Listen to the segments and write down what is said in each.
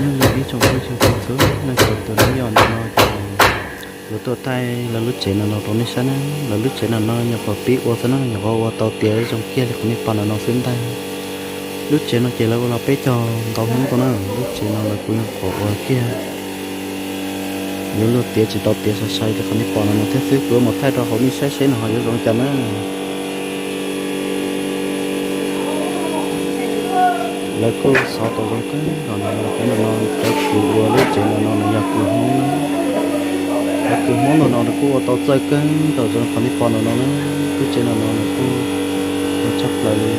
Ib tsoom phooj ywg txhua leej txhua tus, hnub no ces kuv tuaj thaij lawv lub tsev no no rau nej saib na. Lawv lub tsev no no nyuam qhuav pib ua xwb na, nyuam qhuav ua tau tiav zoo kiag li qhov nej pom no no xwb ntag. Lub tsev no ces lawv ua los peb caug ntau hnub tuaj na. Lub tsev no lawv kuj nyuam qhuav ua kiag, yuav luag tiav tsis tau tiav sai sai li qhov nej pom no no thiab xwb. Kuv yuav mus thaij rau hauv nej saib seb nws ho yuav zoo cas na. Lawv kuj xov tau zoo kawg nkaus no, cov no no, cov kws ua lub tsev no no nws yog kws Hmoob na. Cov kws Hmoob no no nws kuj ua tau txawj kawg nkaus zoo qhov nej pom no no na. Lub tsev no no nws kuj ua tshaj plaws li.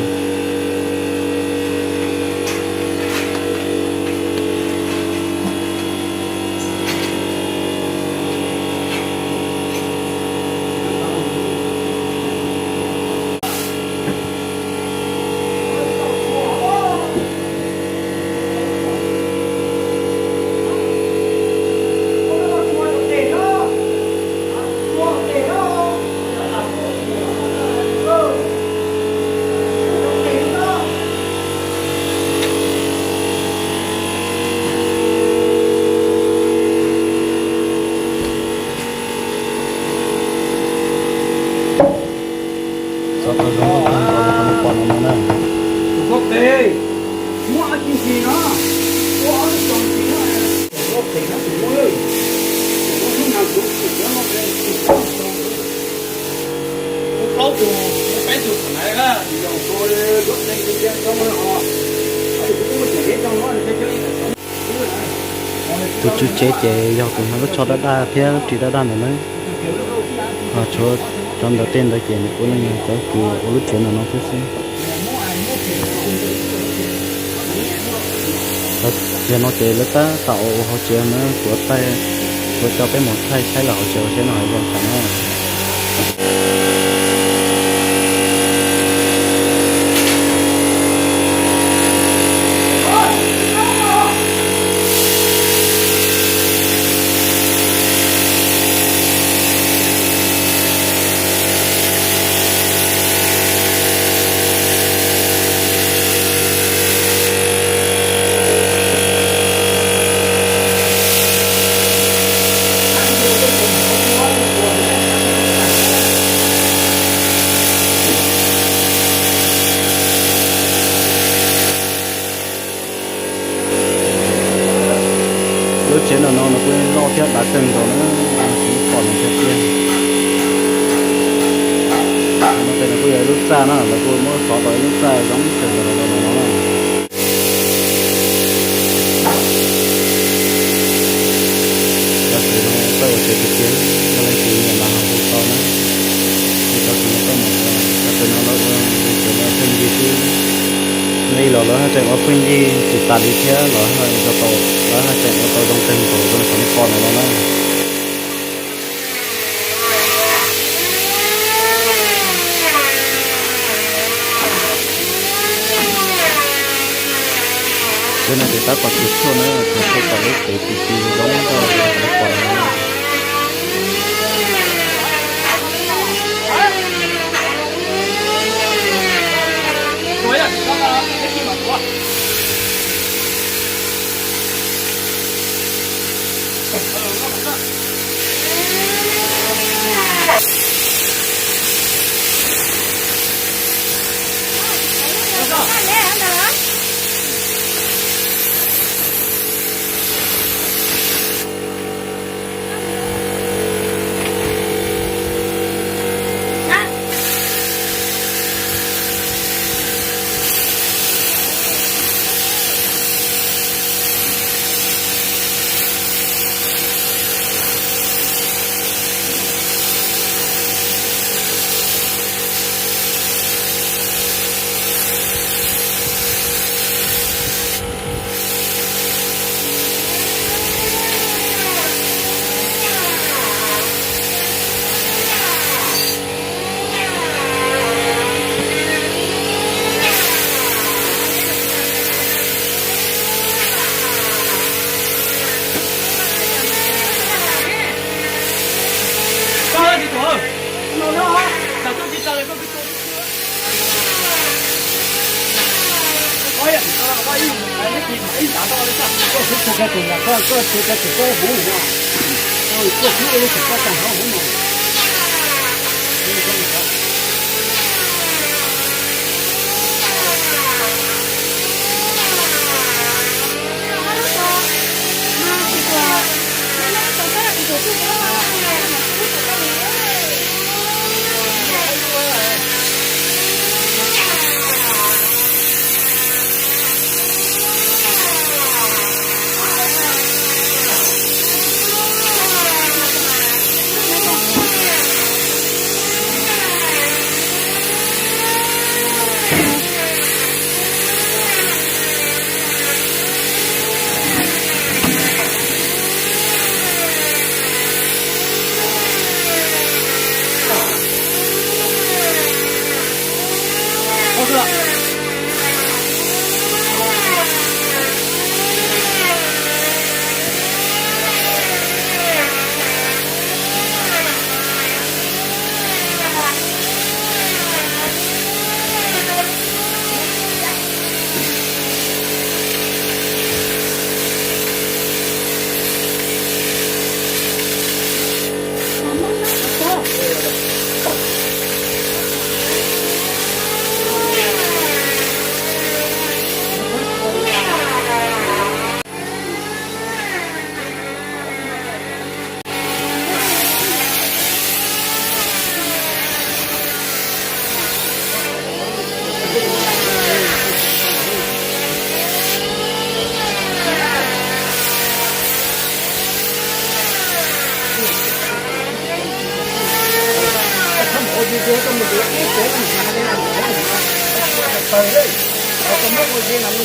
Xov tau zoo nkauj kawg nkaus li qhov nej pom no no na. Tus poj tes, muab ob cim ntsis no, ua ob lub tso ntsis no, tus poj tes no tus muab, tus muab hnub nag kuv tus muab no, tus plaub tus, muab peb tus thaum nai na, tus yog tus yuav tseem tus tias tau no, tus twb muaj cem deb tau no, tus cog ib thaum tau. Tus tswv tsev ces yog tus nyob lub tsho daj daj thiab lub ris daj daj ntawd na. Ho tshuav cov ntawd tej ntawd ces nws kuj yeej yog cov kws ua lub tsev ntawm no xwb xwb. Lawv tsev no ces lawv tab tom ua hauv tsev na, kuv thaij, kuv coj peb mus thaij saib lawv hauv tsev ua saib no hais zoo cas na. Lub tsev no no nws kuj loj thiab dav kawg nkaus na, kuv pom no tiag tiag. No ces nws kuj yog ib lub txaj na, lawv kuj muab xov tau ib lub txaj zoo kawg nkaus los no no na. Cov kws no txawj ua tsev tiag tiag, yog leej twg nyiam mas ho hu tau na. Ces cov kws no txawj mus ua, cov kws no lawv ua tsev ua pheej yig xwb. Nqi los lawv haj tseem ua pheej yig tsis tas li thiab, lawv haj tseem ua tau zoo kawg nkaus zoo li qhov nej pom no no na. Cov no ces tab tom txiav tshuaj na, txiav tshuaj kom lub tsev ci ci zoo nkauj li qhov nej pom no. Qhov no no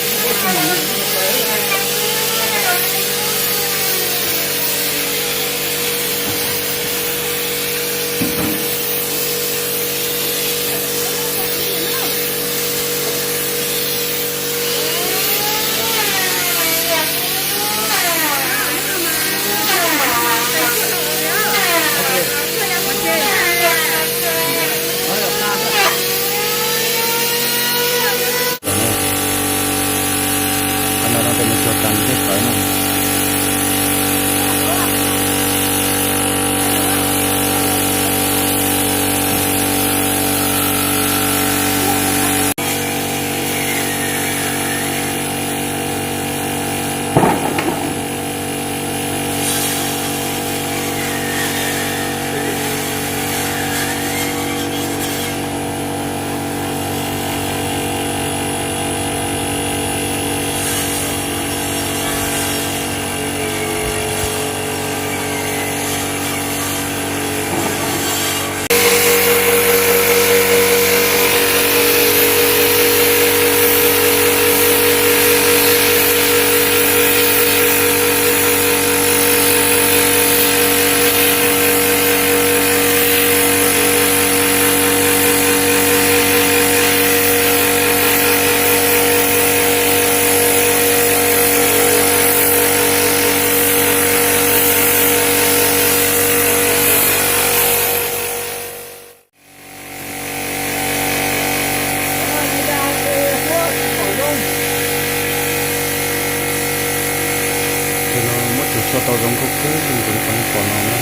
ces nws tuag tas nws thiaj tawv no. Ces no muab tsuag tso tau zoo nkauj kawg nkaus li qhov nej pom no na.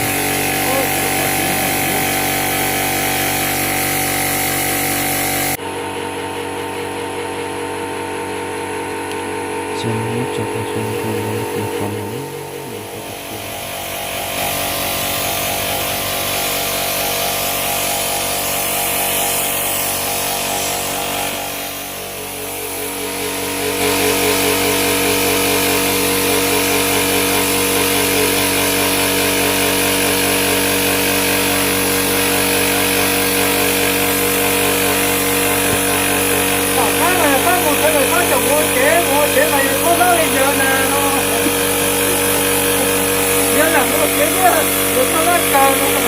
Ces no muab tso tau zoo nkauj li qhov no na. Tom qab no yog pab mus sawv daws pab caum mus ua tsev, mus ua tsev mas yus txhob hlab li yawg na no. Yawg lam mus ua tsev thiab, yus txhob hlab kawg no.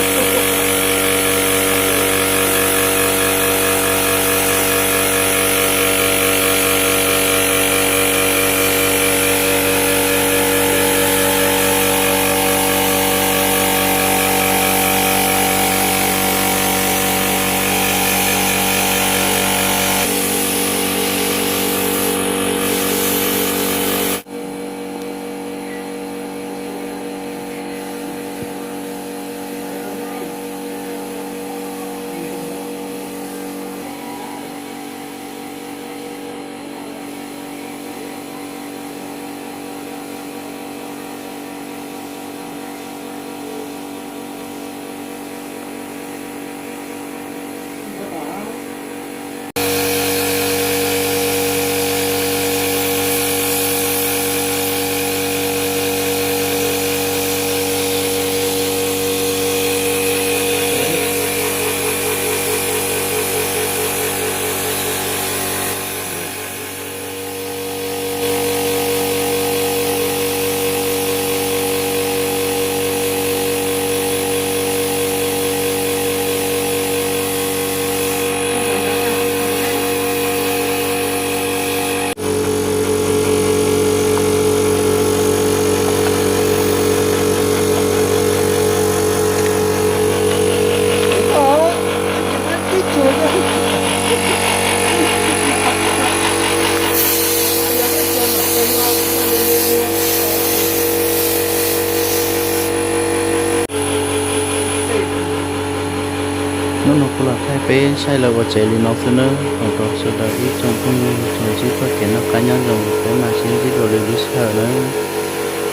Kuv los thaij peb saib lawv ua tsev li no xwb nawb. Thov kom sawv daws ib tsoom phooj ywg tsuas ntsib txoj kev noj qab nyob zoo, peb mam sib ntsib dua lwm lub sij hawm nawb.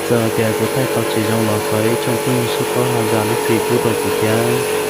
Txawm tias kuv thaij tau tsis zoo los thov ib tsoom phooj ywg sib paub ho zam lub txim pub rau kuv thiab.